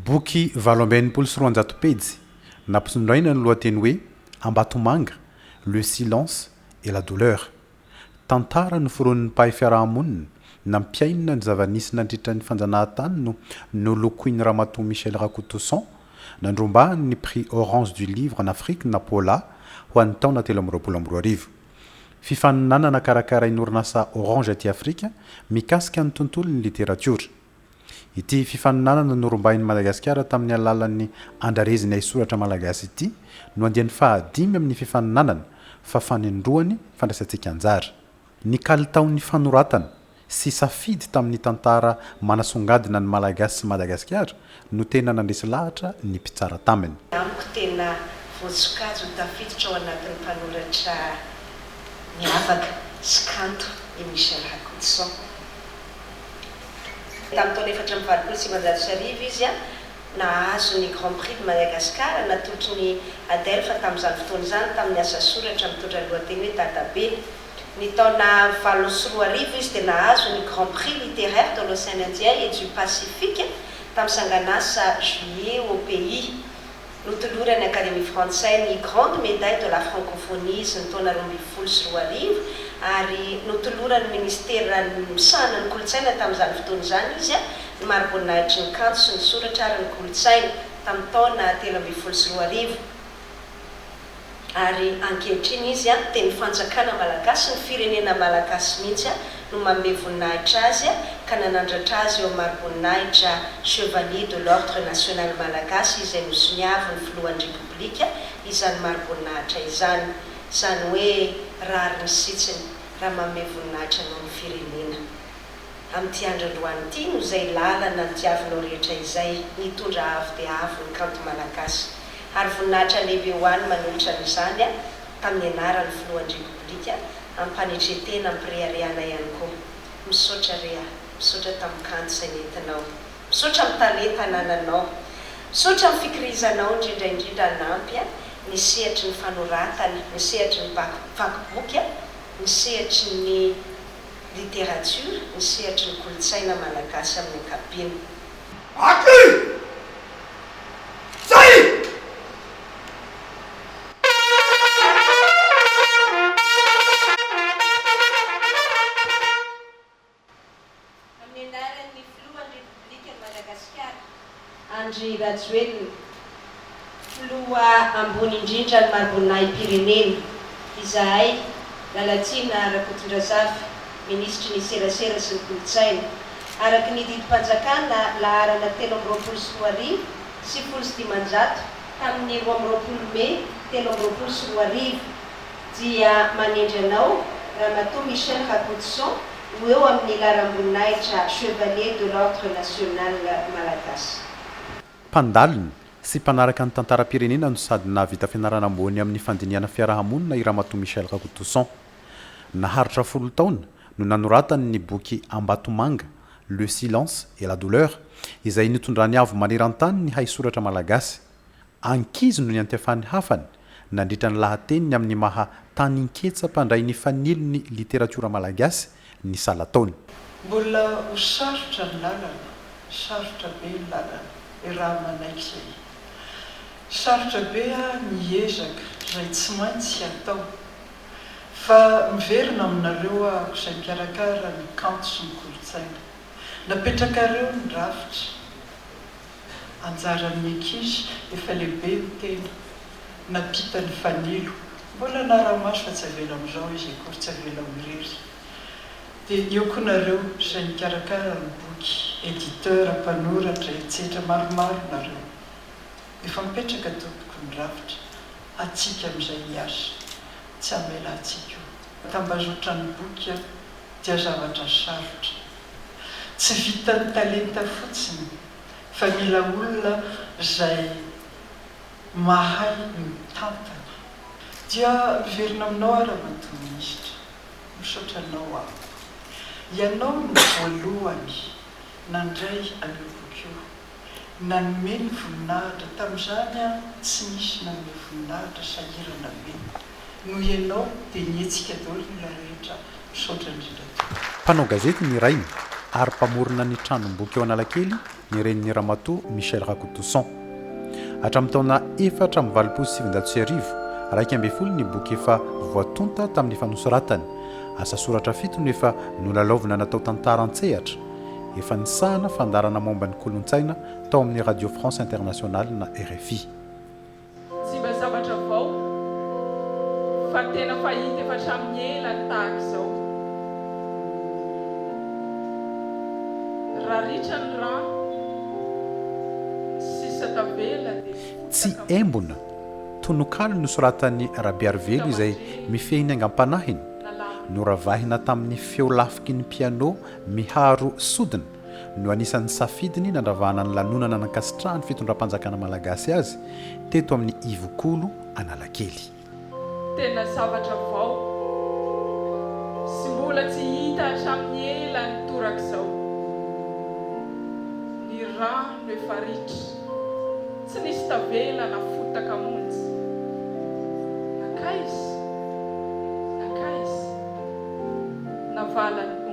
Boky 268 pejy, nampitondraina ny lohateny hoe Ambatomanga, le silence et la douleur. Tantara noforonin'ny mpahay fiarahamonina, nampiainina ny zava-nisy nandritra ny fanjanahantany no nolokoin'i Ramatoa Michèle Rakotoson, nandrombahany ny Prix Orange du Livre en Afrique na POLA ho an'ny taona 2023. Fifaninanana karakarain'ny orinasa Orange aty Afrika mikasika ny tontolon'ny literatiora. Ity fifaninanana norombahin'i Madagasikara tamin'ny alalan'ny andrarezin'ny haisoratra malagasy ity no andiany fahadimy amin'ny fifaninanana fa fanindroany fandraisantsika anjara. Ny kalitaon'ny fanoratana sy safidy tamin'ny tantara manasongadina ny Malagasy sy Madagasikara no tena nandresy lahatra ny mpitsara taminy. Amiko tena voasokajy ho tafiditra ao anatin'ny mpanoratra miavaka sy kanto i Michel Rakotoson. Tamin'ny taona 1984 izy nahazo ny Grand Prix de Madagascar natolotry ny Adelph tamin'izany fotoana izany tamin'ny asa soratra mitondra ny lohateny hoe Dadabe. Ny taona 2008 izy dia nahazo ny Grand Prix littéraire de l'Océan Indien et du Pacifique tamin'ny sanganasa Juillet au pays. Notoloran'ny Akademia Frantsay ny Grande Médaille de la Francophonie izy ny taona 2012 ary notoloran'ny Minisitera misahana ny Kolontsaina tamin'izany fotoana izany izy ny mari-boninahitry ny kanto sy ny soratra ary ny kolontsaina tamin'ny taona 2013. Ary ankehitriny izy dia ny fanjakana malagasy, ny firenena malagasy mihitsy no manome voninahitra azy ka nanandratra azy eo amin'ny mari-boninahitra Chevalier de l'Ordre National Malagasy izay nosoniavin'ny Filohan'ny Repoblika izany mari-boninahitra izany. Izany hoe rariny sitsiny raha manome voninahitra anao ny firenena. Amin'ity andro androany ity no izay lalana notiavinao rehetra izay nitondra avo dia avo ny kanto malagasy. Ary voninahitra lehibe ho ahy ny manolotra an'izany tamin'ny anaran'ny Filohan'ny Repoblika, am-panetren-tena, am-pireharehana ihany koa. Misaotra re a! Misaotra tamin'ny kanto izay nentinao. Misaotra amin'ny talenta anananao. Misaotra amin'ny fikirizanao indrindra indrindra hanampy ny sehatry ny fanoratana, ny sehatry ny vaky boky, ny sehatry ny. literatiora, ny sehatry ny kolontsaina malagasy amin'ny ankapobeny. Aky! Zay! Amin'ny anaran'ny Filohan'ny Repoblikan'i Madagasikara, Andry Rajoelina, Filoha ambony indrindra ny mariboninahim-pirenena, izahay, Lalatiana Rakotondrazafy, Minisitry ny Serasera sy ny Kolontsaina, araka ny didim-panjakana laharana 2023 sy 510 tamin'ny 22 mey 2023, dia manendry anao, Ramatoa Michel Rakotoson, ho eo amin'ny laharam-boninahitra Chevalier de l'Ordre National Malagasy. Mpandalina sy mpanaraka ny tantaram-pirenena no sady nahavita fianarana ambony amin'ny fandinihana fiaraha-monina i Ramatoa Michel Rakotoson. Naharitra folo taona no nanoratany ny boky Ambatomanga, Le silence et la douleur, izay nitondrany avo maneran-tany ny haisoratra malagasy. Ankizy no niantefan'ny hafany nandritra ny lahateniny amin'ny maha taninketsa mpandray ny fanilon'ny literatiora malagasy ny salan-taony. Mbola ho sarotra ny lalana, sarotra be ny lalana, raha manaiky izay. Sarotra be ny ezaka izay tsy maintsy atao. Fa miverina aminareo aho izay mikarakara ny kanto sy ny kolontsaina. Napetrakareo ny rafitra. Anjaran'ny ankizy efa lehibe ny tena, nampita ny fanilo, mbola anara-maso fa tsy avela amin'izao izy akory, tsy avela ho irery. Dia eo koa nareo izay nikarakara ny boky, éditeur, mpanoratra, etsetra, maromaro nareo. Efa mipetraka tompoko ny rafitra, atsika amin'izay hiasa, tsy hamela antsika io. Tambazotran'ny boky dia zavatra sarotra. Tsy vitan'ny talenta fotsiny fa mila olona izay mahay mitantana. Dia miverina aminao aho Ramatoa Minisitra. Misaotra anao aho. Ianao no voalohany nandray an'io boky io. Nanome ny voninahitra, tamin'izany aho tsy nisy nanome voninahitra, sahirana be. Noho ianao dia nihetsika daholo ny olona rehetra, misaotra indrindra tompoko. Mpanao gazety ny rainy ary mpamorona ny tranomboky ao Analakely ny renin'i Ramatoa Michèle Rakotoson. Hatramin'ny taona 1984, 11 ny boky efa voatonta tamin'ny efa nosoratany. Asa soratra fito no efa nolalaovina natao tantara an-tsehatra. Efa nisahana fandaharana momba ny kolontsaina tao amin'ny Radio France Internationale na rfi. Tsy mba zavatra vao, fa tena fahita efa hatramin'ny ela ny tahaka izao. Raha ritra ny rano, ny sisa tavela dia Tsy fotaka monja. embona, tononkalo nosoratan'i Rabearivelo izay mifehy ny aingam-panahiny, noravahina tamin'ny feo lafiky ny piano miharo sodina, no anisan'ny safidiny nandravahana ny lanonana nankasitrahan'ny fitondram-panjakana malagasy azy teto amin'ny Ivokolo Analakely. Tena zavatra vao sy mbola tsy hita hatramin'ny ela ny torak'izao. Ny rano efa ritra, tsy nisy tavela na fotaka monja. Nankaiza? Nankaiza? Navalan'ny.